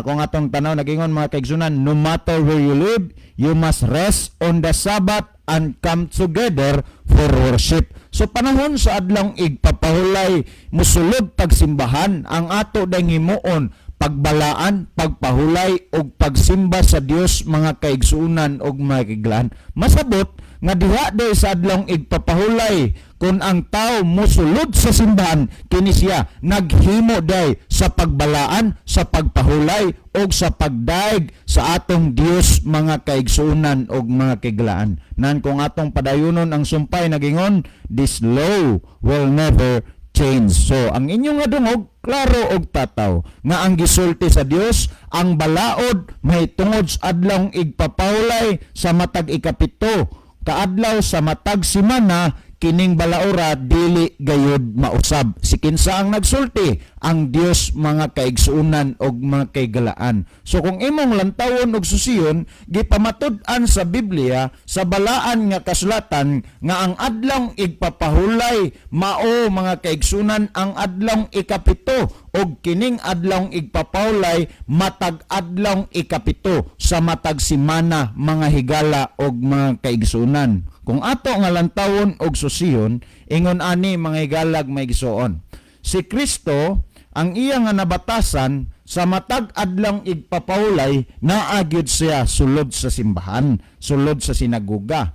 kung atong tanaw nagingon, mga kaigsunan, "No matter where you live, you must rest on the Sabbath and come together for worship." So panahon sa adlong igpapahulay, musulod pagsimbahan, ang ato dang himuon pagbalaan, pagpahulay ug pagsimba sa Dios, mga kaigsunan ug mga kaiglaan. Masabot nga diha day sa adlong igpapahulay, kung ang tao musulod sa simbahan, kini siya naghimo day sa pagbalaan, sa pagpahulay ug sa pagdaig sa atong Dios, mga kaigsunan ug mga kaiglaan. Nan kung atong padayunon ang sumpay, nagingon, "This law will never change." So ang inyong nga dungog klaro og tataw nga ang gisulti sa Dios, ang balaod mahitungod sa adlong igpapahulay sa matag 7 kaadlaw sa matag semana. Kining balaura dili gayud mausab. Si kinsa ang nagsulti? Ang Dios, mga kaigsuonan og mga kaigalaan. So kung imong lantawon og susiyon, gipamatud-an sa Biblia, sa balaan nga kasulatan, nga ang adlong igpapahulay mao, mga kaigsunan, ang adlong 7 og kining adlong igpapahulay matag adlong 7 sa matag semana, mga higala og mga kaigsunan. Kung ato nga lantawon og susiyon, ingon ani, mga higalag, mga igsuon. Si Kristo, ang iya nga nabatasan, sa matag adlong igpapahulay naa gyud siya sulod sa simbahan, sulod sa sinagoga.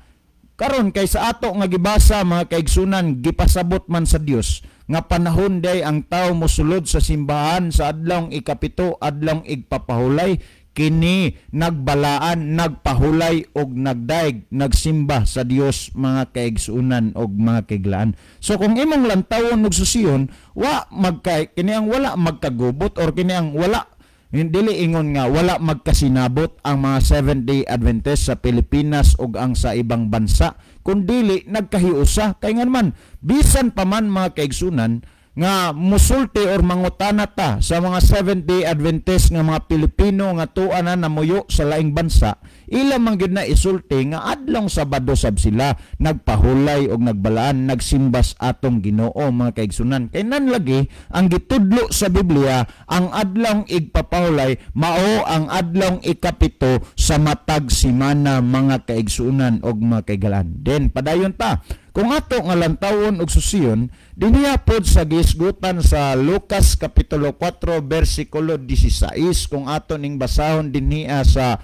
Karon kay sa ato nga gibasa, mga kaigsunan, gipasabot man sa Dios nga panahon day ang tao mosulod sa simbahan sa adlong 7, adlong igpapahulay. Kini nagbalaan, nagpahulay og nagdaig, nagsimba sa Dios, mga kaigsunan og mga kaiglaan. So kung imong lantawon og susiyon, wa magka kini ang wala magkagubot or kini ang wala, dili ingon nga wala magkasinabot ang mga Seventh Day Adventist sa Pilipinas ug ang sa ibang bansa, kundili nagkahiusa. Kay nga naman, bisan pa man, mga kaigsunan, nga musulti or mangutana ta sa mga Seventh Day Adventist nga mga Pilipino nga tuwa na namuyo sa laing bansa, ila man gyud na isulti nga adlong Sabado sab sila nagpahulay og nagbalaan, nagsimbas atong Ginoo, mga kaigsunan. Kay nan lagi ang gitudlo sa Biblia, ang adlong igpapahulay mao ang adlong 7 sa matag semana, mga kaigsunan og mga kaigalan. Then padayon ta. Kung ato nga lantawon og susiyon, dinhiya pod sa gisgutan sa Lucas kapitulo 4 bersikulo 16, kung ato ning basahon dinhiya sa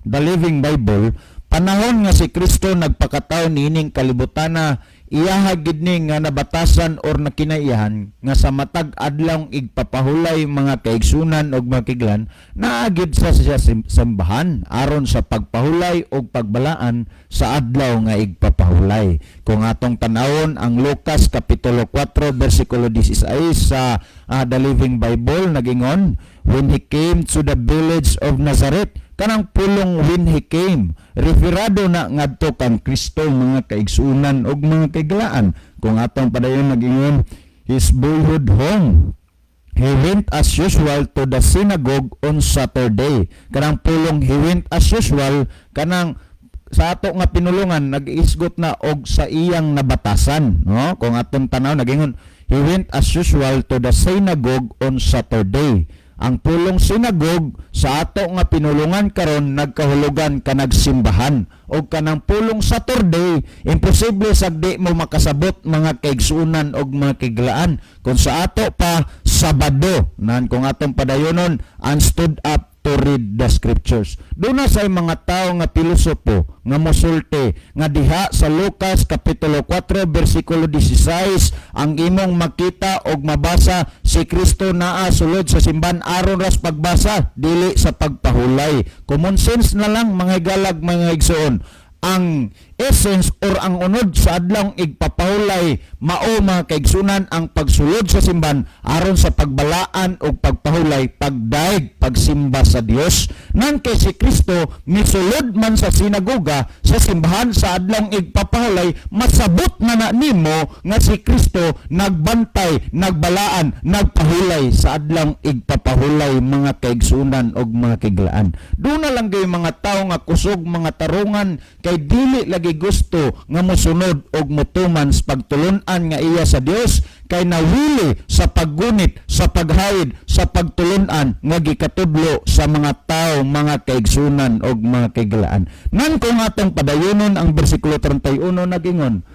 The Living Bible, panahon nga si Kristo nagpakatawo niining kalibutana, iyaha gid ni nga nabatasan or nakinaiyahan nga sa matag adlawng igpapahulay, mga kaigsunan og mga kiglan, naa gid sa siya simbahan aron sa pagpahulay og pagbalaan sa adlaw nga igpapahulay. Kung atong tan-awon ang Lucas kapitulo 4 bersikulo 16 sa The Living Bible, nagingon, "When he came to the village of Nazareth." Kanang pulong "when he came", referado na ngadto kang Kristo, mga kaigsunan og mga kaiglaan. Kung atong padayon, nagingon, "His boyhood home. He went as usual to the synagogue on Saturday." Kanang pulong "he went as usual", kanang sa ato nga pinulungan nag-isgot na og sa iyang nabatasan, no? Kung atong tanaw, nagingon, "He went as usual to the synagogue on Saturday." Ang pulong synagogue sa ato nga pinulungan karon nagkahulugan kanag simbahan, og kanang pulong Saturday, imposible sagdi mo makasabot, mga kaigsunan og mga kiglaan, kung sa ato pa, Sabado nan. Kung atong padayonon, "And stood up to read the scriptures." Doon na sa mga tao nga pilosopo nga mosulti nga diha sa Lucas kapitulo 4 bersikulo 16 ang imong makita og mabasa, si Kristo naa sulod sa simbahan aron ras pagbasa, dili sa pagpahulay. Common sense na lang, mga galag, mga igsoon. Ang essence or ang unod sa adlawng igpapahulay mao, mga kaigsunan, ang pagsulod sa simbahan aron sa pagbalaan og pagpahulay, pagdaig, pagsimba sa Dios. Nang kay si Kristo misulod man sa sinagoga, sa simbahan, sa adlawng igpapahulay, masabot na na nimo nga si Kristo nagbantay, nagbalaan, nagpahulay sa adlawng igpapahulay, mga kaigsunan og mga kiglaan. Doon na lang kay mga tao nga kusog mga tarungan kay dili lagi gusto nga mosunod og motuman sa pagtulun-an nga iya sa Dios, kay nawili sa paggunit, sa paghawid, sa pagtulun-an nga gikatudlo sa mga tao, mga kaigsunan og mga kaiglaan. Nan kung atong padayonon ang bersikulo 31, nagingon,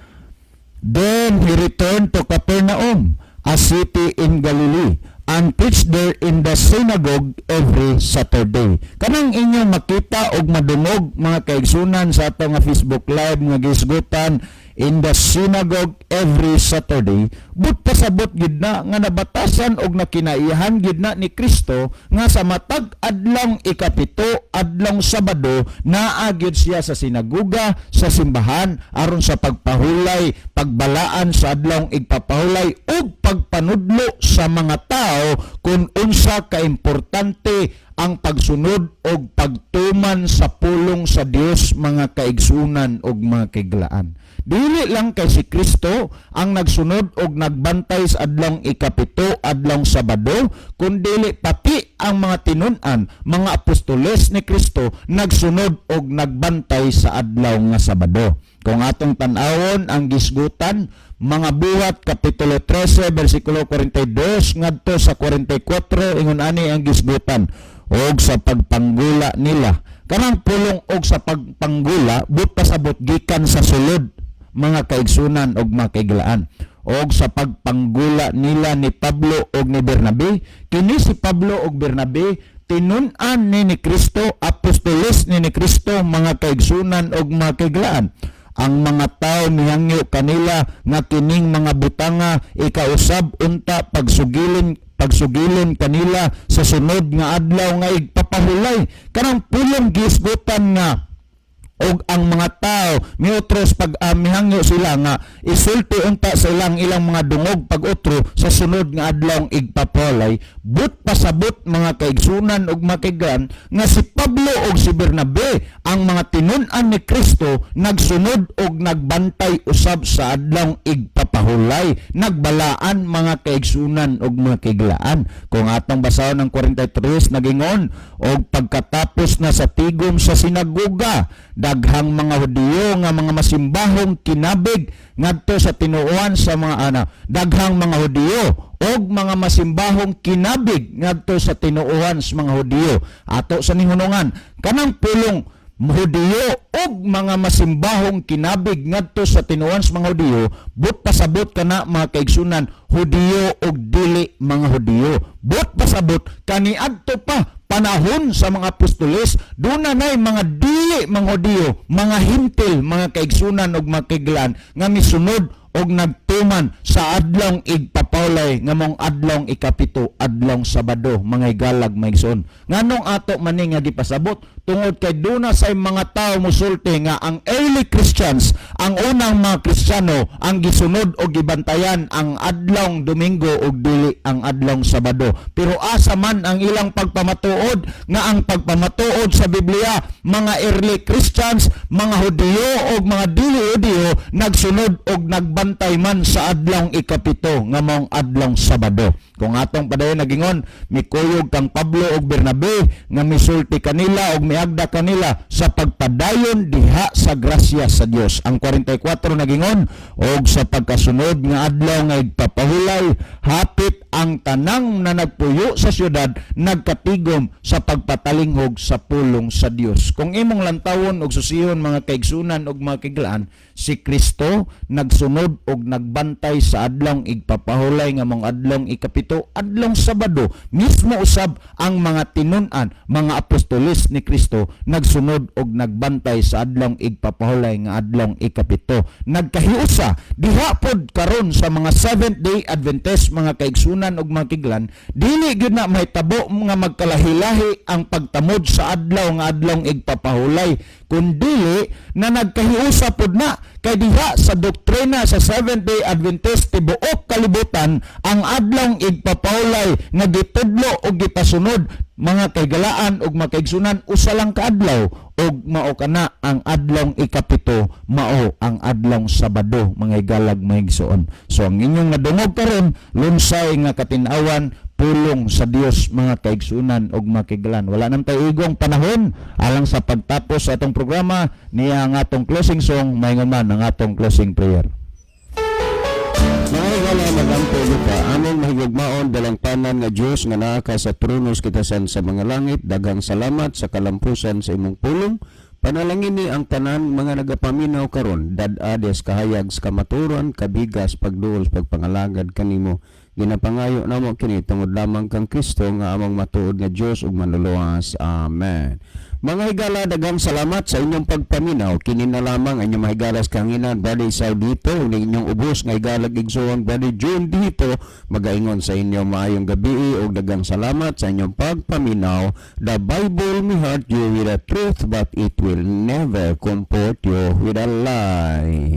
"Then he returned to Capernaum, a city in Galilee, and preached there in the synagogue every Saturday." Kanang inyong makita og madungog, mga kaigsunan, sa ato nga Facebook Live nga gisgutan, "in the synagogue every Saturday", but pasabot gid na nga nabatasan og nakinaiyahan gid na ni Kristo nga sa matag adlawng 7, adlawng Sabado, naa gyud siya sa sinagoga, sa simbahan, aron sa pagpahulay, pagbalaan sa adlawng igpapahulay ug pagpanudlo sa mga tao kung unsa kaimportante. Ang pagsunod og pagtuman sa pulong sa Dios, mga kaigsunan og mga kaiglaan. Dili lang kay si Kristo ang nagsunod og nagbantay sa adlong ikapito, adlong Sabado, kundili pati ang mga tinun-an, mga apostoles ni Kristo, nagsunod og nagbantay sa adlaw nga Sabado. Kung atong tan-awon ang gisgutan, Mga Buhat kapitulo 13 bersikulo 42 ngadto sa 44, ingon ani ang gisgutan: "Og sa pagpanggula nila." Kanang pulong "og sa pagpanggula", but pasabot gikan sa sulod, mga kaigsunan og mga kaiglaan. "Og sa pagpanggula nila ni Pablo og ni Bernabe." Kini si Pablo og Bernabe, tinun-an ni Kristo, apostoles ni Kristo, mga kaigsunan og mga kaiglaan. "Ang mga tao mihangyo kanila nga kining mga butanga ikausab unta pagsugilon kanila sa sunod nga adlaw nga igpapahulay." Kanang pulong gisgutan nga "og ang mga tao miutros pag mihangyo sila nga isulti unta sa ilang ilang mga dungog pag utro sa sunod nga adlaw igpapahulay", but pasabot, mga kaigsunan ug mga kaiglaan, nga si Pablo ug si Bernabe, ang mga tinun-an ni Kristo, nagsunod og nagbantay usab sa adlaw igpapahulay, nagbalaan, mga kaigsunan ug mga kaiglaan. Kung atong basahon ang 43, nagingon, "Og pagkatapos na sa tigom sa sinagoga, daghang mga Hudiyo nga mga masimbahong kinabig ngadto sa tinuohan sa mga ana." Daghang mga Hudiyo og mga masimbahong kinabig ngadto sa tinuohan sa mga Hudiyo. Ato sa nihunungan kanang pulong "Hudiyo og mga masimbahong kinabig ngadto sa tinuohan sa mga Hudiyo", but pasabot kana, mga kaigsunan, Hudiyo og dili mga Hudiyo. But pasabot kaniadto pa panahon sa mga apostoles, duna nay mga dili mga Hudiyo, mga Hentil, mga kaigsunan og mga kaiglaan, nga misunod og nagtuman sa adlong igpapawlay nga mong adlong ikapito, adlong Sabado, mga higalag, mga igsoon. Nganong ato maning nga gipasabot? Tungod kay duna say mga tao musulti nga ang early Christians, ang unang mga Kristiyano, ang gisunod og gibantayan ang adlong Domingo ug dili ang adlong Sabado. Pero asa man ang ilang pagpamatuod nga ang pagpamatuod sa Biblia, mga early Christians, mga Hudiyo og mga dili Hudiyo, nagsunod og nagbantay man sa adlong ikapito nga maong adlong Sabado? Kung atong padayon, nagingon, "Mikuyog kang Pablo ug Bernabe nga misulti kanila og miagda kanila sa pagpadayon diha sa grasya sa Dios." Ang 44 nagingon, "Og sa pagkasunod nga adlaw nga igpapahulay, hapit ang tanang na nagpuyo sa syudad nagkatigom sa pagpatalinghog sa pulong sa Dios." Kung imong lantawon og susihon, mga kaigsunan og mga kaiglaan, si Kristo nagsunod og nagbantay sa adlong igpapahulay nga mong adlong ikapito, adlong Sabado. Mismo usab ang mga tinun-an, mga apostoles ni Kristo, nagsunod og nagbantay sa adlong igpapahulay nga adlong ikapito. Nagkahiusa diha pod karon sa mga Seventh Day Adventist, mga kaigsunan og mga kaiglaan, dili gyud na mahitabo nga magkalahilahi ang pagtamod sa adlaw nga adlong igpapahulay, kundili na nagkahiusa pod na kay diha sa doktrina sa Seventh Day Adventist tibuok kalibutan, ang adlong igpapahulay nga gitudlo og gipasunod, mga kaigalaan ug mga kaigsunan, usa lang ka adlaw ug mao kana ang adlong ikapito, mao ang adlong Sabado, mga higalag, mga igsoon. So ang inyong nadungog karon, lunsay nga katin-awan, pulong sa Dios, mga kaigsunan ug mga kaigalaan. Wala nang tay igong panahon alang sa pagtapos sa atong programa. Niya ang atong closing song, maingon man ang atong closing prayer. Mga higala, magampo kita. Among mahigugmaon, dalangpanan nga Dios nga naa ka sa trono sa kitasan sa mga langit, daghang salamat sa kalampusan sa imong pulong. Panalangini ang tanan mga nagapaminaw karon, dad-a sa kahayag sa kamaturan, kabigas pagduol sa pagpangalagad kanimo. Ginapangayo namo kini tungod lamang kang Kristo nga among matuod nga Dios ug Manluluwas. Amen. Mga higala, daghang salamat sa inyong pagpaminaw. Kini na lamang ang inyong mahigala sa kahanginan, Brother Isao dito, ug inyong ubos nga higalag igsoon, Brother June dito, magaingon sa inyo maayong gabi ug daghang salamat sa inyong pagpaminaw. The Bible may hurt you with the truth, but it will never comfort you with a lie.